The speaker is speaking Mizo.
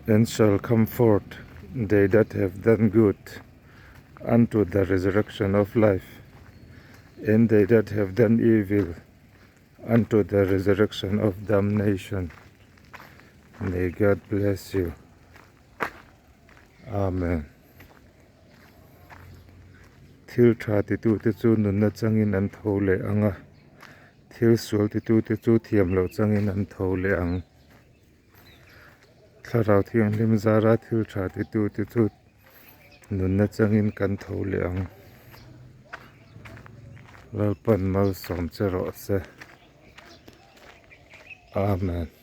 And shall come forth they that have done good unto the resurrection of life, and they that have done evil unto the resurrection of damnation. May God bless you. Amen. Thil tha titute chu nunna changin an tho leh ang a, thil sual titute chu thiam loh changin an tho leh ang. Thlarau thianghlim zara thil tha titute chu nunna changin kan tho leh ang. Lalpan malsawm che rawh se. Amen.